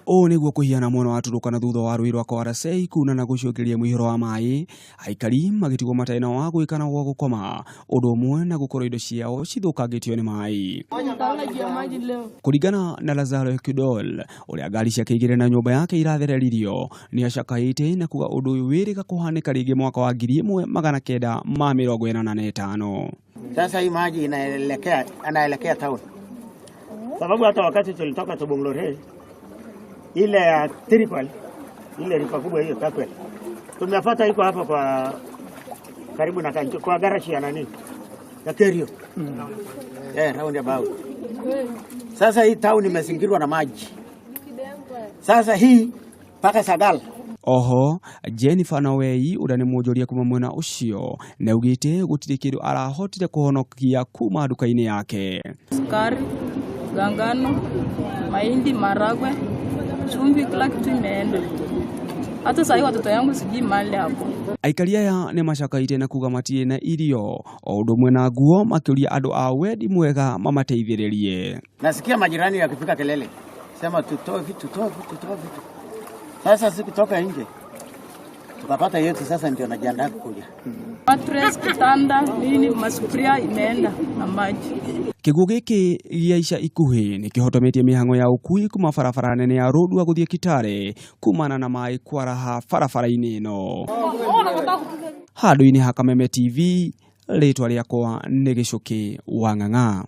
Ũũ nĩguo kũhiana mwena wa Turukana thutha wa rũĩ rwa Kwarasei kuna na gũcũngĩrĩria mũihũro wa maĩ, aikari magĩtigwo matarĩ na wa gwĩka na gwa gũkoma, ũndũ ũmwe na gũkorwo indo ciao cithũkangĩtio nĩ maĩ. Kũringana na Lazaro Kidol, ũrĩa ngari ciake igĩrĩ na nyũmba yake irathereririo, nĩ acakaĩte na kuga ũndũ ũyũ wĩrĩga kũhanĩka rĩngĩ mwaka wa 1985. Sasa hii maji inaelekea anaelekea town, sababu hata wakati tulitoka Tobong'lore ile ya Tripal ile river kubwa hiyo Turkwel tumepata iko hapa kwa karibu na kancho, kwa garashi ya nani ya Kerio round about. Sasa hii town imezingirwa na maji. Sasa hii mpaka Sagal. Oho Jennifer Nawei ũrĩa nĩ mwonjoria kuma mwena ũcio nĩaugĩte gũtirĩ kĩndũ arahotire kũhonokia kuma nduka-inĩ yake. Sukari, ngano, mahindi, maragwe, chumvi, kila kitu imeenda. Hata sahii watoto yangu sijui mahali hapo. Aikari aya nĩ macakaite na kuga matirĩ na irio o ũndũ ũmwe na nguo, makĩũria andũ a wendi mwega mamateithĩrĩrie. Nasikia majirani yakifika kelele, sema tutoe vitu, tutoe vitu, tutoe vitu. Sasa sikutoka nje tukapata yetu, sasa ndio najiandaa kukuja. Mattress, kitanda, nini, masufuria imeenda na maji. Kĩguũ gĩkĩ gĩa ica ikuhĩ nĩ kĩhotometie mĩhang'o ya ũkui kuma barabara nene ya Rũndua gũthiĩ Kitale kumana na maĩ kwaraha barabara-inĩ ĩno. Handũ-inĩ ha Kameme TV, rĩtwa rĩakwa nĩ Gĩcũkĩ wa Ng'ang'a.